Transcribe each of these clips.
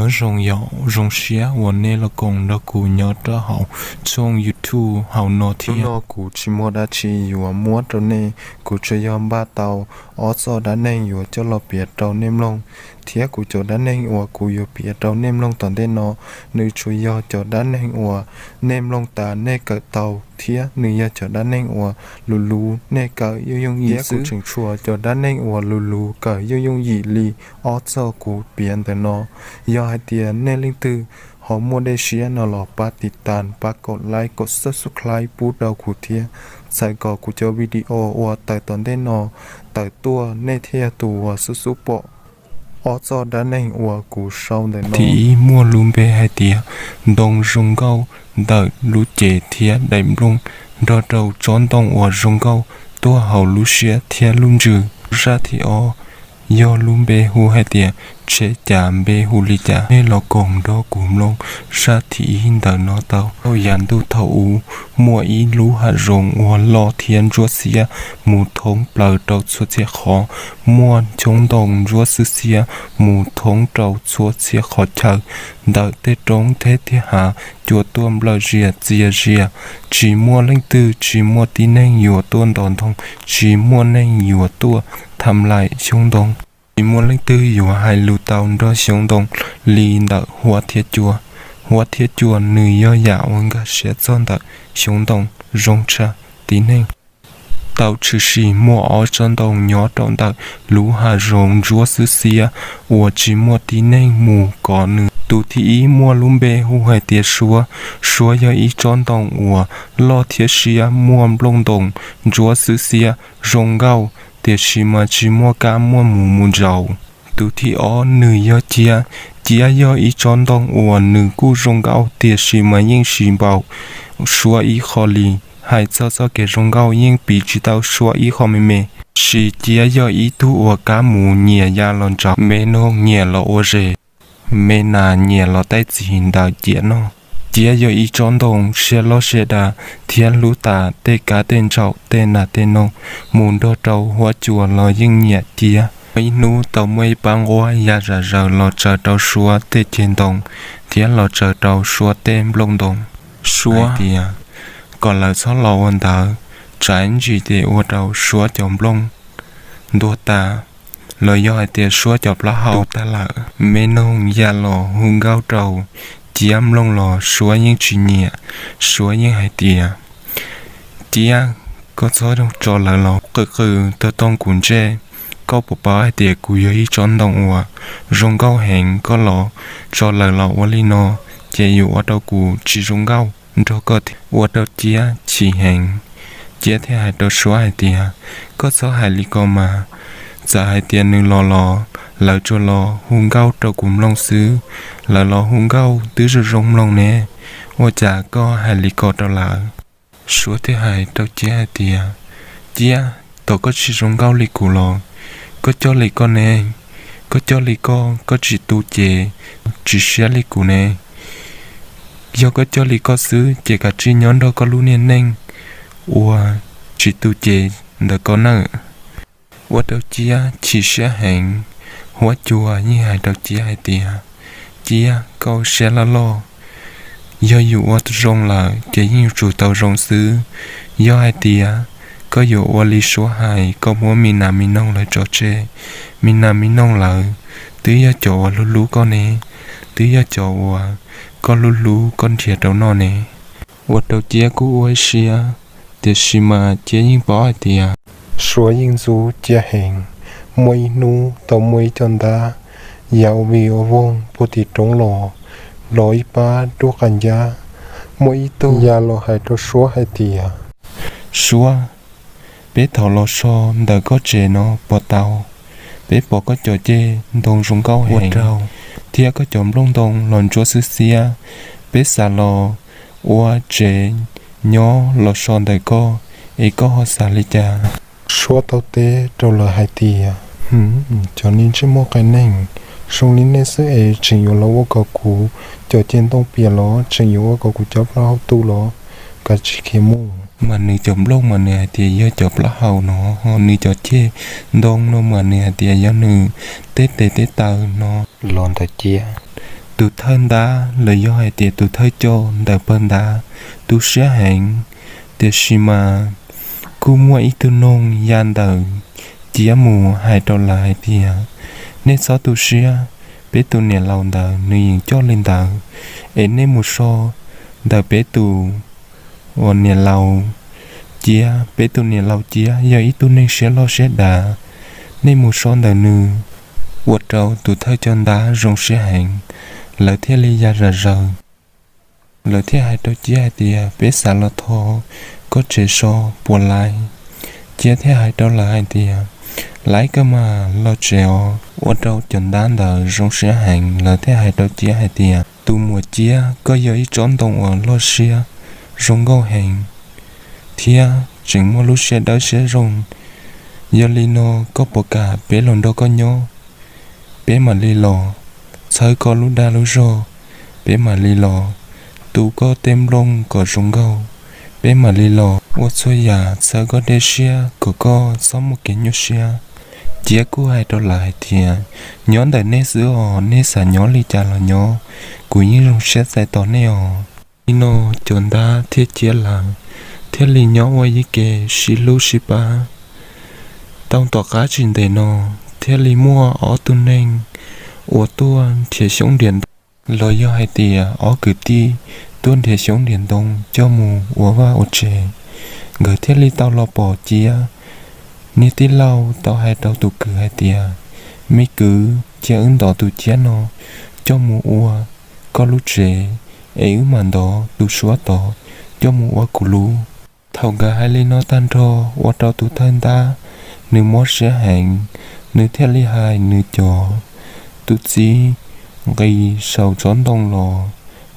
Nyob zoo yom, zoo siab uas nej los koom nrog kuv nyob rau hauv tshooj YouTube hauv no thiab. Hnub no kuv tsis muaj dab tsi yuav muab rau nej, kuv tsuas yog npaj tau ob txoj dab neeg yuav coj los piav rau nej mloog, thiab kuv cov dab neeg uas kuv yuav piav rau nej mloog tom ntej no, nws tsuas yog cov dab neeg uas nej mloog tas nej kawm tau, thiab nws yog cov dab neeg uas luv luv nej kawm yooj yooj yim xwb. Kuv tseem tshuav cov dab neeg uas luv luv kawm yooj yooj yim li ob txoj kuv piav ntawm no. Yog hais tias nej leej twg ho muaj dej siab no los pab tiv tas, pab kom like, kom subscribe pub rau kuv thiab, txhawm kom kuv cov video uas tawm tom ntej no tawm tuaj nej thiaj yog tus uas xub xub pom ob txoj dab neeg uas kuv sau ntawm no. Thib ib muaj lub npe hais tias ntoo zoo nkauj, ntawm lub cev thiab daim nplooj nrog rau tsob ntoo uas zoo nkauj tuaj hauv lub siab thiab lub ntsws. Zaj thib ob yog lub npe hu hais tias tsheb cav npe hu li cas, nej los koom nrog kuv mloog zaj thib ib ntawm no tau. Thaum yav ntuj thaum ub, muaj ib lub hav zoov uas loj thiab ntsuab xiab mus thoob plaws rau txhua txhia qhov, muaj xyoob ntoo ntsuab xwb xiab mus thoob rau txhua txhia qhov chaw ntawm tej roob thiab tej hav, cua tuaj nplawm zias txias zias. Tsis muaj leej twg, tsis muaj tib neeg yuav tuaj ntos ntoo, tsis muaj neeg yuav tuaj tham laim xyoob ntoo. Tsis muaj leej twg yuav hais lus tau nrog xyoob ntoo li ntawm huab thiab cua. Huab thiab cua nws yog yam uas nkag siab txog ntawm xyoob ntoo zoo tshaj tib neeg. Tau tshwm sim muaj ob tsob ntoo nyob rau ntawm lub hav zoov ntsuab xwb xiab uas tsis muaj tib neeg mus kov nws. Tus thib ib muaj lub npe hu hais tias suab. Suab yog ib tsob ntoo uas loj thiab siab, muaj nplooj ntoo ntsuab xwb xiab zoo nkauj, tiam sis mas tsis muaj kab muaj mus mus ntsaum. Tus thib ob nws yog ciab. Ciab yog ib tsob ntoo uas nws kuj zoo nkauj tiam sis mas yeej tsis npaum suab ib qho li. Hais txog txoj kev zoo nkauj yeej piv tsis tau suab ib qho me me. Tiam sis ciab yog ib tug uas kab mus nyias ya los ntsaum, me noog nyias los ua zes, me nas nyias los taij txiv ntawm ciab noj. Ciab yog ib tsob ntoo siab loj siab dav thiab hlub tas tej kab tej ntsaum tej nas tej noog, mus nrog rau huab cua los yeej nyiam ciab. Muaj ib hnub tau muaj ib pab nquab ya zam zaws los tsaws rau suab tej ceg ntoo thiab los tsaws rau suab tej nplooj ntoo. Suab tias kom lawv txhob los ua ntawd, tsam ntsis ces ua rau suab cov nplooj ntuag tas, los yog hais tias suab cov plaub hau tag lawm. Me noog ya los hu nkauj rau ciab mloog los suab yeej tsis nyiam. Suab yeej hais tias, ciab, koj txhob tso lawv los qw qw toog toog kuv ntsej. Koj puas paub hais tias kuv yog ib tsob ntoo uas zoo nkauj heev, koj los tso lawv los ua li no ces yuav ua rau kuv tsis zoo nkauj nrog koj thiab. Ua rau ciab chim heev. Ciab thiaj hais rau suab hais tias, koj txhob hais li ko mas, txawm hais tias nws los los lawv tsuas los hu nkauj rau kuv mloog xwb, lawv los hu nkauj twb zoo zoo mloog ne, ua cas koj hais li ko rau lawv? Suab thiaj hais rau ciab hais tias, ciab, thaum koj tsis zoo nkauj li kuv los koj coj li koj ne, koj coj li koj, koj tsis tu ces tsis siab li kuv ne. Yog koj coj li koj xwb ces kav tsij nyob nrog koj lub niag neej uas tsis tu ces ntawm koj nawb. Ua rau ciab chim siab heev. Huab cua yeej hais rau ciab hais tias, ciab, koj siab loj loj, yog yus ua zoo lawm ces yeej yuav tsum tau zoo xwb. Yog hais tias koj yuav ua li suab hais, koj muab me nas me noog lawv tso tseg, me nas me noog lawv twb yog cov uas hlub hlub koj ne, twb yog cov uas koj hlub hlub koj nrhiav rau noj ne. Ua rau ciab kuj ua ib siab, tiam sis mas ciab yeej paub hais tias suab yeej ntxub ciab heev. Muaj ib hnub tau muaj ib co ntab ya ua vig ua voog puag tim roob los, los ib pab dub qas ncab. Muaj ib tug ya los hais rau suab hais tias, suab, peb thov los so ntawm koj tsev no puas tau? Peb pom koj cov ceg ntoo zoo nkauj heev thiab koj cov nplooj ntoo los ntsuab xwb xiab. Peb xav los ua tsev nyob los so ntawm koj, es koj ho xav li cas? Suab tau teb rau lawv hais tias, cov niag ntsej muag qias neeg, zoo li nej xwb es tseem yuav los ua kom kuv cov ceg ntoo piam los, tseem yuav ua kom kuv cov plaub hau tu los, kav tsij khiav mus. Mas nws cov nplooj mas nws hais tias yog cov plaub hau no, ho nws cov ceg ntoo no mas nws hais tias yog nws tej tes tej taw no. Los ntawm ciab, Tus thawj ntab los yog hais tias tus thawj coj ntawm pawg ntab tu siab heev, tiam sis mas kuj muaj ib tug noog ya ntawm ciab mus hais rau lawv hais tias, nej txhob tu siab, peb tus niam laus ntawd nws yeej coj li ntawd, es nej mus so ntawm peb tus uas niam laus ciab, peb tus niam laus ciab yog ib tug neeg siab loj siab dav, nej mus so ntawm nws. Ua rau tus thawj coj ntab zoo siab heev, lawv thiaj li ya zam zaws. Lawv thiaj hais rau ciab hais tias, peb xav los thov koj tsev so puas laib? Ciab thiaj hais rau lawv hais tias, laib kawg mas, los tsev os. Ua rau cov ntab ntawd zoo siab heev, lawv thiaj hais rau ciab hais tias, tus muam ciab, koj yog ib tsob ntoo uas loj siab zoo nkauj heev thiab tseem muaj lub siab dawb siab zoo. Yog li no koj puas kam peb los nrog koj nyob? Peb mam li los txhawb koj lub dag lub zog, peb mam li los tu koj tej nplooj kom zoo nkauj, peb mam li los ua txhua yam txhawb koj dej siab kom koj txhob muaj kev nyuaj siab. Ciab kuj hais rau lawv hais tias, nyob ntawm nej xwb os, nej xav nyob li cas los nyob, kuv yeej zoo siab txais tos nej os. Li no cov ntab thiab ciab lawv thiaj li nyob ua ib ke sib hlub sib pab. Tau tom qab tsis ntev no thiaj li muaj ob tug neeg uas tuaj nrhiav xyoob nrhiav ntoo, los yog hais tias ob kwv tij tuaj nrhiav xyoob nrhiav ntoo coj mus ua vaj ua tsev. Nkawd thiaj li tau los pom ciab. Niag tij laug tau hais rau tus kwv hais tias, me kwv, cia wb ntov tus ciab no coj mus ua koj lub tsev, es wb mam ntov tus suab tod coj mus ua kuv lub. Thaum nkawd hais li no tag nrho, ua rau tus thawj ntab nws mob siab heev, nws thiaj li hais nws cov tus txiv nqis saum tsob ntoo los,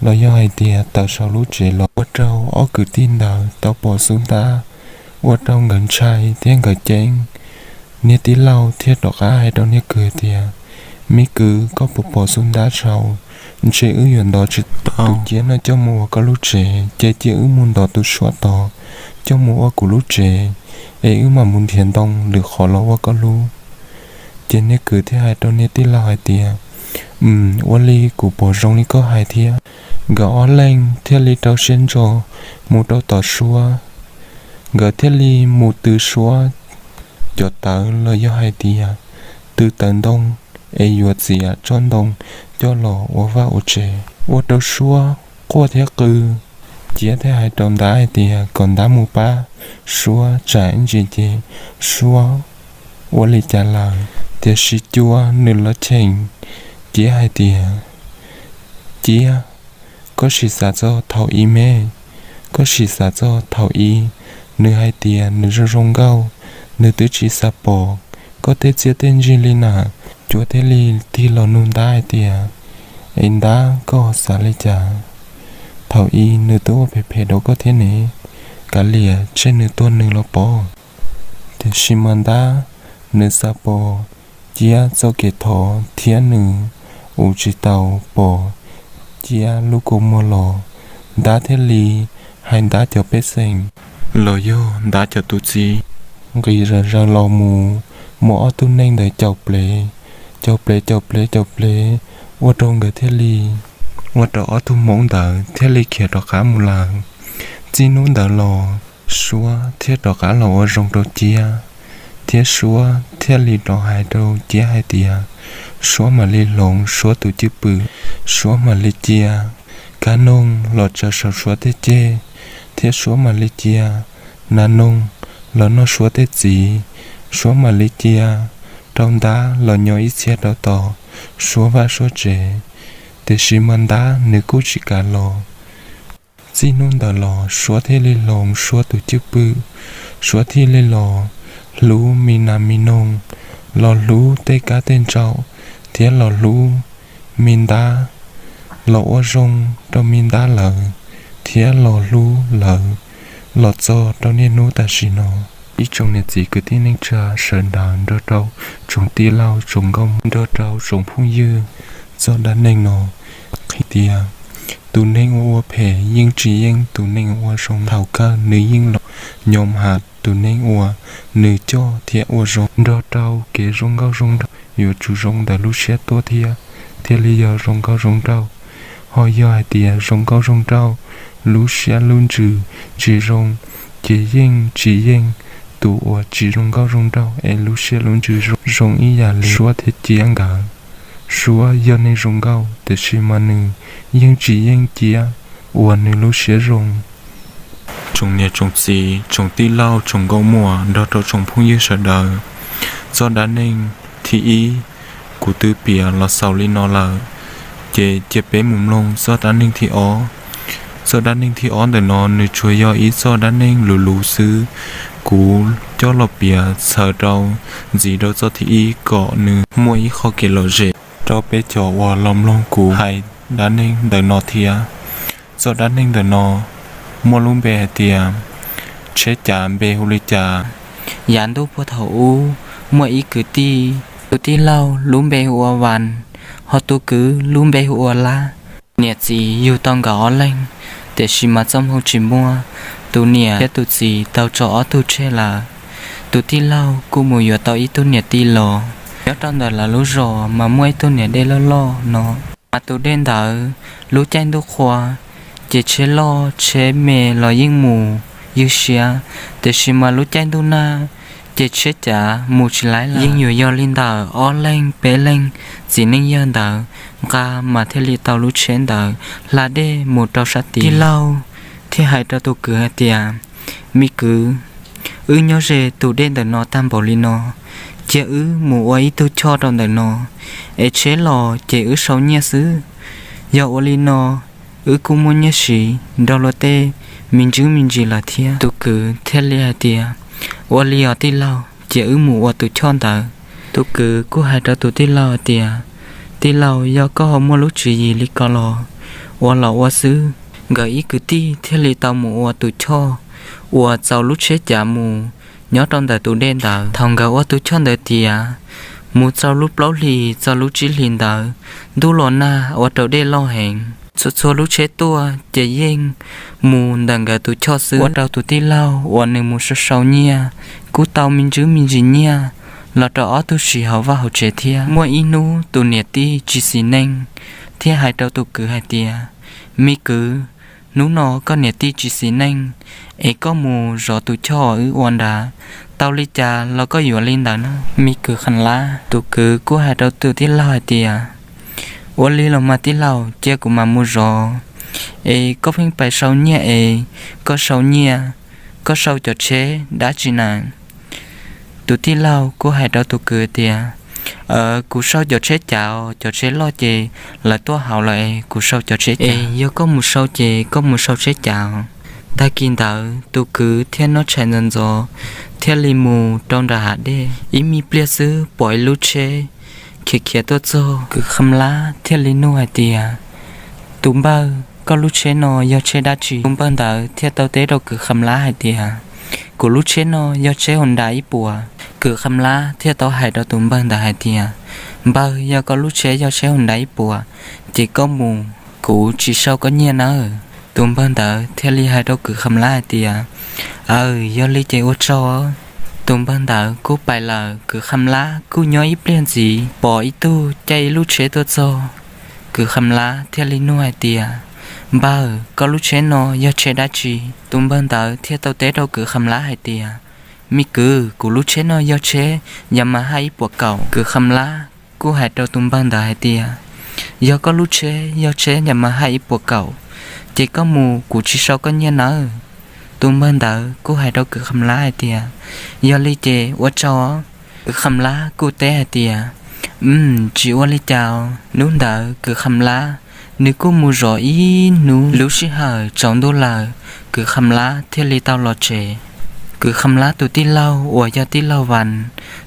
los yog hais tias tawm saum lub tsev los. Ua rau ob kwv tij ntawd tau pom xub ntab, ua rau nkawd ntshai thiab nkawd ceeb. Niag tij laug thiaj rov qab hais rau niag kwv tias, me kwv, koj puas pom xub ntab saud? Ntshe wb yuav ntov tsis tau tus ciab no coj mus ua koj lub tsev, ces cia wb mus ntov tus suab tod coj mus ua kuv lub tsev, es wb mam mus nrhiav ntoo lwm qhov los ua koj lub. Ces niag kwv thiaj hais rau niag tij laug hais tias, ua li kuv pom zoo li koj hais thiab. Nkawd ob leeg thiaj li rau siab ntso mus rau tom suab. Nkawd thiaj li mus tw suab cov tawv los yog hais tias tw tawv ntoo, es yuav txiav tsob ntoo coj los ua vaj ua tsev. Ua rau suab quaj thiab qw. Ciab thiaj hais rau ntab hais tias kom ntab mus pab suab tsam ib ntsis ces suab ua li cas lawm. Tiam sis cua nws los cheem ciab hais tias, ciab, koj sim xav txog thaum i me, koj sim xav txog thaum i nws hais tias nws zoo zoo nkauj, nws twb tsis xav pom koj tej txiaj tej ntsig li na. Cua thiaj li tig los nug ntab hais tias, es ntab, koj xav li cas? Thaum i nws twb ua phem phem rau koj thiab ne, kav liam tseg nws tuag nws los pov. Tiam sis mas ntab nws xav pom ciab txoj kev thov thiab nws ua tsis tau pom ciab lub kua muag los. Ntab thiaj li hais ntab cov pej xeem los yog ntab cov tus txiv nqis zom zaws los mus, muab ob tug neeg ntawd caum plev, caum plev caum plev caum plev, ua rau nkawd thiaj li, ua rau ob tug hmoob ntawd thiaj li khiav rov qab mus lawm. Txij hnub ntawd los suab thiaj rov qab los ua zoo rau ciab, thiab suab thiaj li rov hais rau ciab hais tias suab mam li hloov suab tus cwj pwm, suab mam li cia kab noog los tsaws saum suab tej ceg, thiab suab mam li cia nas noog los noj suab tej txiv, suab mam li cia rau ntab los nyob ib txhia rau tom suab vaj suab tsev. Tiam sis mas ntab nws kuj tsis kam los. Txij hnub ntawd los suab thiaj li hloov suab tus cwj pwm, suab thiaj li los hlub me nas me noog, los hlub tej kab tej ntsaum, thiab los hlub me ntab, los ua zoo rau me ntab lawv, thiab los hlub lawv los txog rau niaj hnub tam sim no. Ib tsoom niam txiv kwv tij neej tsa sawv daws nrog rau tsoom tij laug tsoom nkauj nrog rau tsoom phooj ywg, txoj dab neeg no qhia tias tus neeg uas ua phem yeej tsis yeej tus neeg uas ua zoo, thaum kawg nws yeej los nyob hab tus neeg uas nws coj thiab ua zoo. Nrog rau kev zoo nkauj zoo nraug yuav tsum zoo ntawm lub siab tuaj thiab, thiaj li yog zoo nkauj zoo nraug. Ho yog hais tias zoo nkauj zoo nraug, lub siab lub ntsws tsis zoo, ces yeej tsis yeej tus uas tsis zoo nkauj zoo nraug es lub siab lub ntsws zoo ib yam li Suab thiab Ciab nkawd. Suab yog neeg zoo nkauj tiam sis mas nws yeej tsis yeej Ciab uas nws lub siab zoo. Tsoom niam tsoom txiv, tsoom tij laug, tsoom nkauj muam nrog rau tsoom phooj ywg sawv daws, txoj dab neeg thib ib kuv twb piav los xaus li no lawm, ces cia peb mus mloog txoj dab neeg thib ob. Txoj dab neeg thib ob ntawm no nws tsuas yog ib txoj dab neeg luv luv xwb, kuv coj los piav txhawv rau ntxiv rau txoj thib ib kom nws muaj ib qho kev lom zem rau peb cov uas los mloog kuv hais dab neeg ntawm no thiab. Txoj dab neeg ntawm no muaj lub npe hais tias Tsheb Cav Npe Hu Li Cas. Yav ntuj puag thaum ub, muaj ib kwv tij, tus tij laug lub npe hu ua Vas, ho tus kwv lub npe hu ua Lab. Niam txiv yug tau nkawd ob leeg, tiam sis mas txoj hmoo tsis muaj, tus niam thiab tus txiv tau tso ob tug tseg lawm. Tus tij laug kuj mus yuav tau ib tug niam tij los. Nyob rau ntawm lawv lub zos mas muaj ib tug niam dej loj loj no, mas tus dej ntawd lub caij ntuj qhua, ces tsheb loj tsheb me los yeej mus ywg siab, tiam sis mas lub caij ntuj nag, ces tsheb cav mus tsis laib lawm. Yeej yuav yog li ntawm ob leeg peb leeg txiv neej yawg ntawd nqa mas thiaj li tau lub tsheb ntawd hla dej mus rau sab tid. Tij laug thiaj hais rau tus kwv hais tias, Me kwv, wb nyob ze tus dej ntawm no tag npaum li no, cia wb mus ua ib tug choj rau ntawm no, es tsheb los ces wb sau nyiaj xwb. Yog ua li no, wb kuj muaj nyiaj siv nrog luag tej me ntsis me ntsis lawm thiab. Tus kwv thiaj li hais tias, Ua li os tij laug, cia wb mus ua tus choj ntawd. Tus kwv kuj hais rau tus tij laug hais tias, Tij laug, yog koj ho muaj lub tswv yim li ko los ua los ua xwb. Nkawd ib kwv tij thiaj li tau mus ua tus choj uas txaus lub tsheb cav mus nyob rau ntawm tus dej ntawd. Thaum nkawd ua tus choj ntawd tiav, mus txog lub plaub hlis txog lub tsib hlis ntawd, ntuj los nag ua rau dej loj heev. Txhua txhua lub tsheb tuaj ces yeej mus ntawm nkawd tus choj xwb, ua rau tus tij laug uas nws mus sau sau nyiaj kuj tau me ntsis me ntsis nyiaj los rau ob tug siv hauv vaj hauv tsev thiab. Muaj ib hnub tus niam tij tsis xis neej thiaj hais rau tus kwv hais tias, Me kwv, hnub no koj niam tij tsis xis neej, es koj mus zov tus choj wb ua nrad, tau li cas los koj yuav li ntawd na. Me kwv Kham Lab, tus kwv kuj hais rau tus tij laug hais tias, Ua li los mas tij laug, cia kuv mam mus zov, es koj pheej pais sau nyiaj es koj sau nyiaj, koj sau cov tsheb dab tsi na? Tus tij laug kuj hais rau tus kwv tias, Kuv sau cov tsheb cav, cov tsheb loj ces lawv tuaj hauv lawm es kuv sau cov tsheb cav. Es yog koj mus sau ces koj mus sau tsheb cav. Tag kis ntawd tus kwv thiaj noj tshais ntxov ntxov, thiaj li mus rau nram hav dej. Ib me pliag xwb pom ib lub tsheb khiav khiav tuaj txog. Kwv Kham Lab thiaj li nug hais tias, Tus npawg, koj lub tsheb no yog tsheb dab tsi? Tus npawg ntawd thiaj tau teb rau kwv Kham Lab hais tias, Kuv lub tsheb no yog tsheb Honda ib puas. Kwv Kham Lab thiaj tau hais rau tus npawg ntawd hais tias, Npawg, yog koj lub tsheb yog tsheb Honda ib puas, ces koj mus, kuv tsis sau koj nyiaj nawb. Tus npawg ntawd thiaj li hais rau kwv Kham Lab hais tias, Aw, yog li ces ua tsaug. Tus npawg ntawd kuj pais lawm. Kwv Kham Lab kuj nyob ib pliag ntxiv pom ib tug caij ib lub tsheb tuaj txog. Kwv Kham Lab thiaj li nug hais tias, Npawg, koj lub tsheb no yog tsheb dab tsi? Tus npawg ntawd thiaj tau teb rau kwv Kham Lab hais tias, Me kwv, kuv lub tsheb no yog tsheb Yamaha ib puas kaum. Kwv Kham Lab kuj hais rau tus npawg ntawd hais tias, Yog koj lub tsheb yog tsheb Yamaha ib puas kaum, ces koj mus, kuv tsis sau koj nyiaj nawb. Tus npawg ntawd kuj hais rau kwv Kham Lab hais tias, Yog li ces ua tsaug. Kwv Kham Lab kuj teb hais tias, Tsis ua li cas. Hnub ntawd kwv Kham Lab nws kuj mus zov ib hnub, lub sij hawm tsaus ntuj lawm, kwv Kham Lab thiaj li tau los tsev. Kwv Kham Lab tus tij laug uas yog tij laug Vas,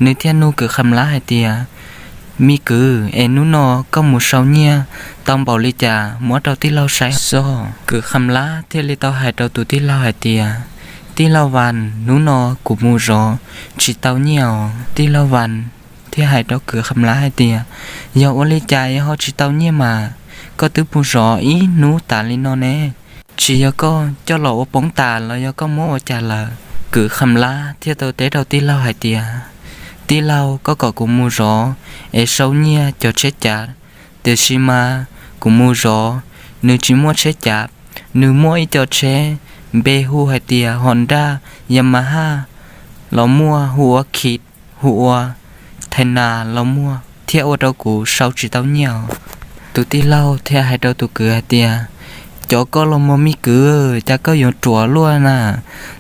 nws thiaj nug kwv Kham Lab hais tias, Me kwv, es hnub no koj mus sau nyiaj tau npaum li cas muab rau tij laug saib xwb? Kwv Kham Lab thiaj li tau hais rau tus tij laug hais tias, Tij laug Vas, hnub no kuv mus zov tsis tau nyiaj os. Tij laug Vas thiaj hais rau kwv Kham Lab hais tias, Yog ua li cas es ho tsis tau nyiaj mas? Koj twb mus zov ib hnub tas li no ne. Tsis yog koj coj los ua poob tas los yog koj muab ua cas lawm? Kwv Kham Lab thiaj tau teb rau tij laug hais tias, Tij laug, koj kom kuv mus zov es sau nyiaj cov tsheb cav, tiam sis mas kuv mus zov Nws tsis muaj tsheb cav, nws muaj ib co tsheb npe hu hais tias Honda, Yamaha los muaj, hu ua Kit, hu ua Thaina los muaj, thiab ua rau kuv sau tsis tau nyiaj. Tus tij laug thiaj hais rau tus kwv hais tias, Cov koj los mog me kwv, cas koj yuav ruam luaj na?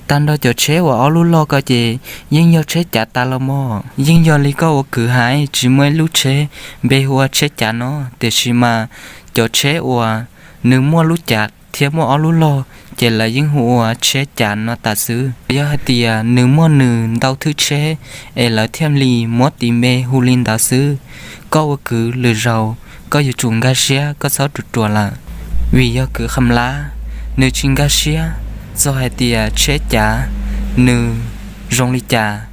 Tag nrho cov tsheb uas ob lub log ko ces yeej yog tsheb cav tas los mog. Yeej yog li koj ua kwv hais, tsis muaj ib lub tsheb npe hu ua tsheb cav no, tiam sis mas cov tsheb uas nws muaj lub cav thiab muaj ob lub log ces lawv yeej hu ua tsheb cav no tas xwb. Yog hais tias nws muaj nws ntau thwj tsheb es lawv thiaj li muab tis npe hu li ntawd xwb. Koj ua kwv lwm zaus koj yuav tsum nkag siab, koj txhob ruam ruam lawm. Vim yog kwv Kham Lab, nws tsis nkag siab txog hais tias tsheb cav nws zoo li cas.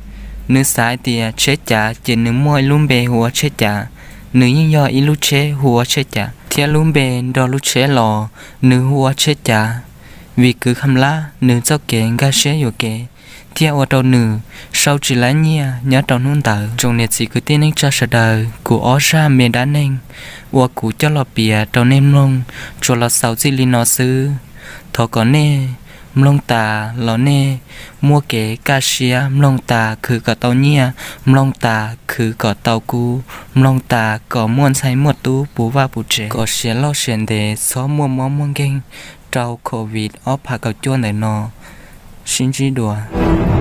Nws xav hais tias tsheb cav ces nws muaj ib lub npe hu ua tsheb cav, nws yeej yog ib lub tsheb hu ua tsheb cav, thiab lub npe nrog lub tsheb los nws hu ua tsheb cav. Vim kwv Kham Lab nws txoj kev nkag siab yuam kev thiaj ua rau nws sau tsis laib nyiaj nyob rau hnub ntawd. Tsoom niam txiv kwv tij neej tsa sawv daws, kuv ob zaj me dab neeg uas kuv coj los piav rau nej mloog tsuas los xaus txij li no xwb. Thov kom nej mloog tas los nej muaj kev kaj siab, mloog tas khwv kom tau nyiaj, mloog tas khwv kom tau kub, mloog tas kom muaj ntxhais muaj tub puv vaj puv tsev, kom siav loj siav ntev, txhob muaj mob muaj nkeeg rau covid ob phav kaum cuaj ntawm no. Sib ntsib dua.